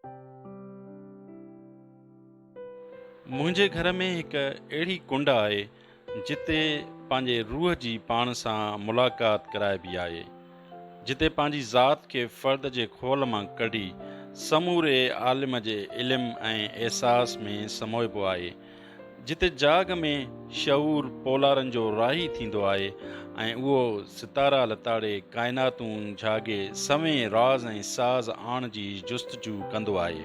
منهنجي گهر ۾ هڪ اهڙي ڪنڊ آهي، جتي پنهنجي روح جي پاڻ سان ملاقات ڪرائبي آهي، جتي پنهنجي ذات کي فرد جي خول مان ڪڍي سموري عالم جي علم ۽ احساس ۾ سموئبو آهي، جتي جاڳ ۾ شعور پولارن جو راهي ٿيندو آهي ۽ اهو ستارا لتاڙي ڪائناتون جهاڳي سوين راز ۽ ساز آڻ جي جستجو ڪندو آهي.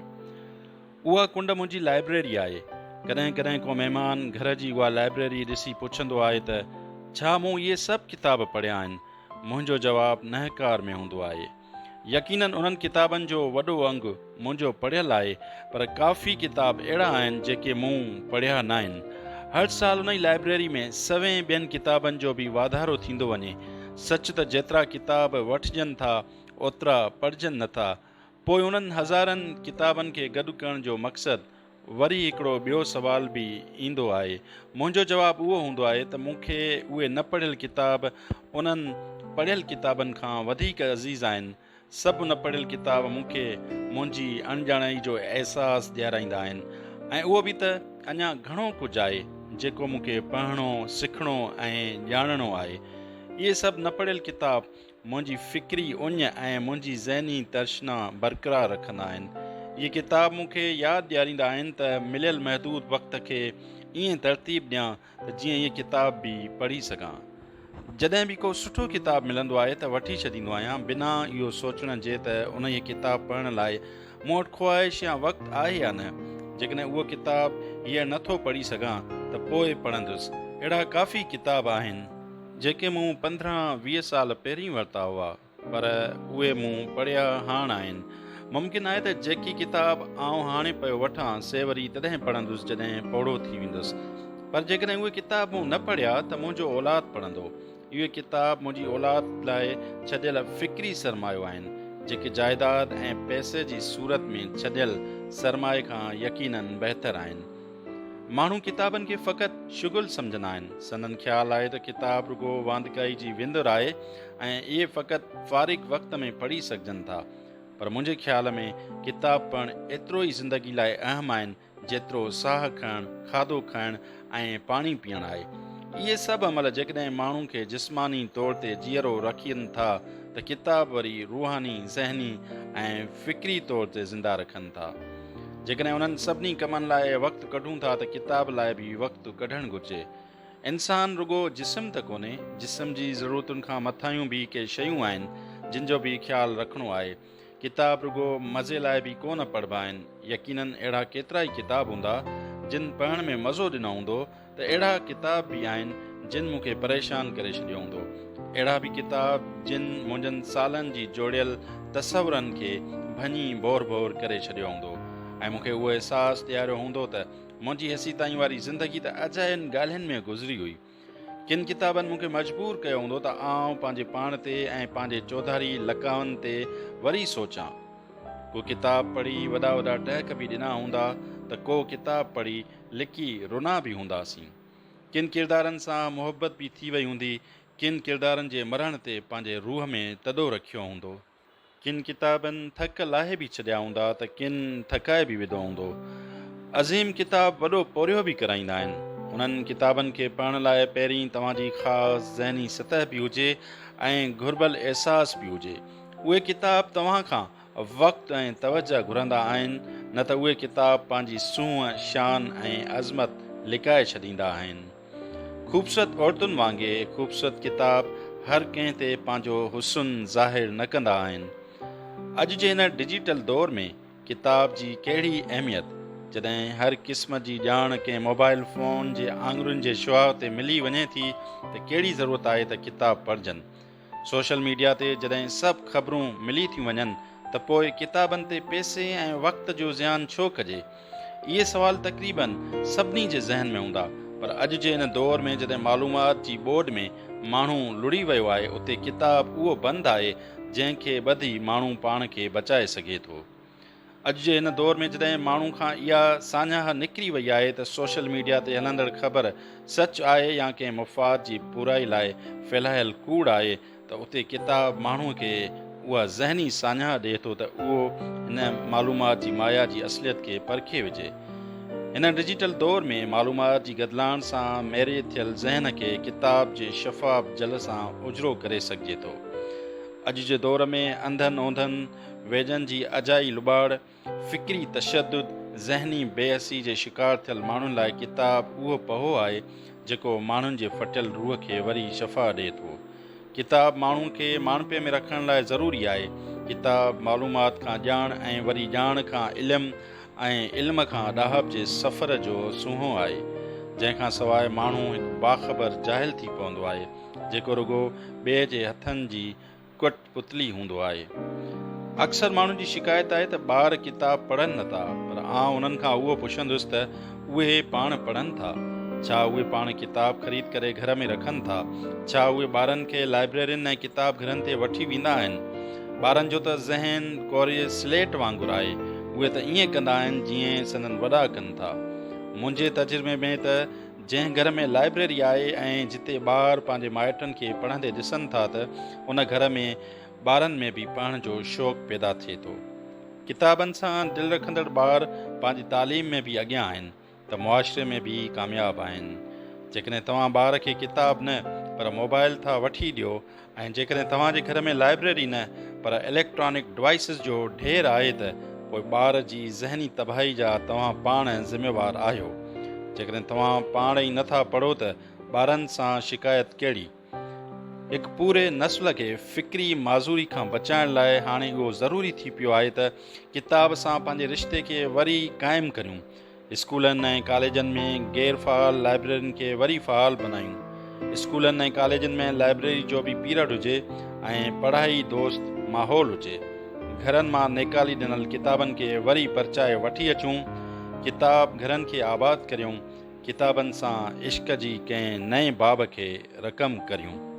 اها ڪنڊ منهنجي لائبريري آهي. ڪڏهن ڪڏهن ڪو مهمان گهر جي اها لائبريري ڏسي پڇندو آهي ته ڇا مون اهي سڀ ڪتاب پڙهيا آهن؟ منهنجو جواب نهڪار ۾ هوندو آهي. يقينن انهن ڪتابن جو وڏو انگ منهنجو پڙهيل آهي پر ڪافي ڪتاب اهڙا آهن جيڪي مون پڙهيا ناهن. هر سال انهي لائبريري ۾ سوين ٻين ڪتابن جو به واڌارو ٿيندو وڃي. سچ ته جيترا ڪتاب وٺجن ٿا اوترا پڙهجن نٿا. پوء انهن هزارن ڪتابن کي گڏ ڪرڻ جو مقصد؟ وري هڪڙو ٻيو سوال به ايندو آهي. منهنجو جواب اهو هوندو آهي ته مون کي اهي نه پڙهيل ڪتاب انهن پڙهيل ڪتابن کان وڌيڪ عزيز آهن. سڀ نه پڙهيل ڪتاب مون کي منهنجي اڻڄاڻائي جو احساس ڏيارائيندا آهن ۽ اهو به ته اڃا گهڻو ڪجهه آهي جيڪو مون کي پڙهڻو، سکڻو ۽ ڄاڻڻو آهي. اهي سڀ نه پڙهيل ڪتاب منهنجي فڪري اڃ ۽ منهنجي ذهني ترشنا برقرار رکندا آهن. اهي ڪتاب مون کي ياد ڏياريندا آهن ته مليل محدود وقت کي ائين ترتيب ڏيان ته جيئن اهي ڪتاب به پڙهي سگهان. جڏهن به ڪو سٺو ڪتاب ملندو آهي ته وٺي ڇڏيندو آهيان بنا اهو سوچڻ جي ته انهيء ڪتاب پڙهڻ لاء مون وٽ خواهش يا وقت آهي يا نه. جيڪڏهن اهو ڪتاب هينئر نه ٿو پڙهي سگهان ته پوء پڙهندس. اهڙا ڪافي ڪتاب آهن. جيڪي مون 15 20 سال پهرين ورتا هئا، پر اهي مون پڙهيا هاڻ آهن. ممڪن آهي ته جيڪي ڪتاب آئون هاڻي پيو وٺان، سي وري تڏهن پڙهندس جڏهن پوڙهو ٿي ويندس. پر جيڪڏهن اهي ڪتاب مون نه پڙهيا ته منهنجو اولاد پڙهندو. اهي ڪتاب منهنجي اولاد لاء ڇڏيل فڪري سرمايو آهن، جيڪي جائيداد ۽ پئسي جي صورت ۾ ڇڏيل سرمائي کان يقيناً بهتر آهن. ماڻهو ڪتابن کي فقط شغل سمجهندا آهن. سندن خيال آهي ته ڪتاب رڳو واندڪائي جي وندر آهي ۽ اهي فقط فارغ وقت ۾ پڙهي سگهجن ٿا. پر منهنجي خيال ۾ ڪتاب پڙهڻ ايترو ئي زندگي لاء اهم آهن جيترو ساهه کڻڻ، کاڌو کائڻ ۽ پاڻي پيئڻ آهي. اهي سڀ عمل جيڪڏهن ماڻهو کي جسماني طور تي جيئرو رکين ٿا ته ڪتاب وري روحاني، ذهني ۽ فڪري طور تي زنده رکن ٿا. جيڪڏهن انهن سڀني ڪمن لاء وقت ڪڍون ٿا ته ڪتاب لاء به وقت ڪڍڻ گهرجي. انسان رڳو جسم ته ڪونهي، جسم جي ضرورتن کان مٿاهيون به ڪي شيون آهن، جن جو به خيال رکڻو آهي. ڪتاب رڳو مزي لاء به ڪو نه پڙهبا آهن. يقينن اهڙا ڪيترائي ڪتاب هوندا، جن پڙهڻ ۾ مزو ڏنو هوندو، ته اهڙا ڪتاب به آهن جن مون کي پريشان ڪري ڇڏيو هوندو. اهڙا به ڪتاب جن منهنجن سالن جي جوڙيل تصورن کي ڀڃي ڀور ڀور ڪري ڇڏيو هوندو ۽ مون کي اهو احساس ڏياريو هوندو ته منهنجي هيسيتائين واري زندگي ته اجاين ڳالهين ۾ گذري هئي. ڪن ڪتابن مون کي مجبور ڪيو هوندو ته آئون پنهنجي پاڻ تي ۽ پنهنجي چوڌاري لقائن تي وري سوچان. ڪو ڪتاب پڙهي وڏا وڏا ٽهڪ به ڏنا هوندا ته ڪو ڪتاب پڙهي لڪي رنا به هونداسين. ڪن ڪردارن سان محبت به ٿي وئي هوندي، ڪن ڪردارن جي مرڻ تي پنهنجي روح ۾ تڏو رکيو هوندو. ڪن ڪتابن ٿڪ لاهي به ڇڏيا هوندا ته ڪن ٿڪائي به وڌو هوندو. عظيم ڪتاب وڏو پورهيو به ڪرائيندا آهن. انهن ڪتابن کي پڙهڻ لاء پهرين توهان جي خاص ذهني سطح به هجي ۽ گهربل احساس به هجي. اهي ڪتاب توهان کان وقت ۽ توجه گهرندا آهن، نه ته اهي ڪتاب پنهنجي سونهن، شان ۽ عظمت لڪائي ڇڏيندا آهن. خوبصورت عورتن وانگي خوبصورت ڪتاب هر ڪنهن تي پنهنجو حسن ظاهر نه ڪندا آهن. اڄ جي هن ڊجيٽل دور ۾ ڪتاب جي ڪهڙي اهميت، جڏهن هر قسم جي ڄاڻ ڪنهن موبائل فون جي آڱرين جي شعاع تي ملي وڃي ٿي ته ڪهڙي ضرورت آهي ته ڪتاب پڙهجن. سوشل ميڊيا تي جڏهن سڀ خبرون ملي ٿيون وڃن ته پوء ڪتابن تي پئسي ۽ وقت جو زيان ڇو ڪجي؟ اهي سوال تقريبن سڀني جي ذهن ۾ هوندا پر اڄ جي هن دور ۾ جڏهن معلومات جي ٻوڏ ۾ ماڻهو لڙهي ويو آهي اتي ڪتاب اهو بند آهي جنهن کي ٻڌي ماڻهو پاڻ کي بچائي سگهي ٿو. اڄ جي هن دور ۾ جڏهن ماڻهو کان اها ساڃاهه نڪري وئي آهي ته سوشل ميڊيا تي هلندڙ خبر سچ آهي يا ڪنهن مفاد جي پورائي لاء ڦهلايل ڪوڙ آهي ته اتي ڪتاب ماڻهو کي اها ذهني ساڃاهه ڏئي ٿو ته اهو هن معلومات جي مايا جي اصليت کي پرکي وجهي. هن ڊجيٽل دور ۾ معلومات جي گدلاڻ سان ميري ٿيل ذهن کي ڪتاب جي شفاف جل سان اجرو ڪري سگهجي ٿو. اڄ جي دور ۾ انڌن اونڌن ويڄن جي اجائي لٻاڙ، فڪري تشدد، ذهني بي حسي جي شڪار ٿيل ماڻهن لاء ڪتاب اهو پهو آهي جيڪو ماڻهن جي ڦٽيل روح کي وري شفا ڏئي ٿو. ڪتاب ماڻهو کي ماڻهپي ۾ رکڻ لاء ضروري آهي. ڪتاب معلومات کان ڄاڻ ۽ وري ڄاڻ کان علم ۽ علم کان ڏاهپ جي سفر جو سونهون آهي. جنهن کان سواء ماڻهو هڪ باخبر جاهل ٿي پوندو آهي جيڪو رڳو ٻئي جي هٿن جي ڪٺ پتلي هوندو آهي. اڪثر ماڻهن جي شڪايت آهي ته ٻار ڪتاب پڙهن نه ٿا پر آئون انهن کان اهو پڇندس ته اهي پاڻ پڙهن ٿا؟ ڇا اهي پاڻ ڪتاب خريد ڪري گهر ۾ رکن ٿا؟ ڇا اهي ٻارن کي لائبريرين ۽ ڪتاب گهرن تي وٺي ويندا آهن؟ ٻارن جو ته ذهن ڪوري سليٽ وانگر آهي، اهي ته ائين ڪندا آهن جيئن سندن وڏا ڪن ٿا. منهنجي تجربي ۾ ته جنهن گهر ۾ لائبريري آهي ۽ جتي ٻار پنهنجي مائٽن کي پڙهندي ڏسن ٿا ته ان گهر ۾ ٻارن ۾ به پڙهڻ جو شوق پيدا ٿئي ٿو. ڪتابن سان دل رکندڙ ٻار پنهنجي تعليم ۾ به اڳيان آهن ته معاشري ۾ به ڪامياب آهن. جيڪڏهن توهان ٻار کي ڪتاب نه پر موبائل ٿا وٺي ڏيو ۽ جيڪڏهن توهان جي گهر ۾ لائبريري نه پر اليڪٽرانڪ ڊوائيسز جو ڍير آهي ته پوء ٻار جي ذهني تباهي جا توهان پاڻ ذميوار آهيو. جيڪڏهن توهان پاڻ ئي نه ٿا پڙهو ته ٻارن سان شڪايت ڪهڙي؟ هڪ پوري نسل کي فڪري معذوري کان بچائڻ لاء هاڻي اهو ضروري ٿي پيو آهي ته ڪتاب سان پنهنجي رشتي کي وري قائم ڪريون. اسڪولن ۽ ڪاليجن ۾ غير فعال لائبريرين کي وري فعال بنايون. اسڪولن ۽ ڪاليجن ۾ لائبريري جو به پيرڊ هجي ۽ پڙهائي دوست ماحول هجي. گهرن مان نيڪالي ڏنل ڪتابن کي وري پرچائي وٺي اچون. ڪتاب گهرن کي آباد ڪريون. ڪتابن سان عشق جي ڪنهن نئين باب کي رقم ڪريون.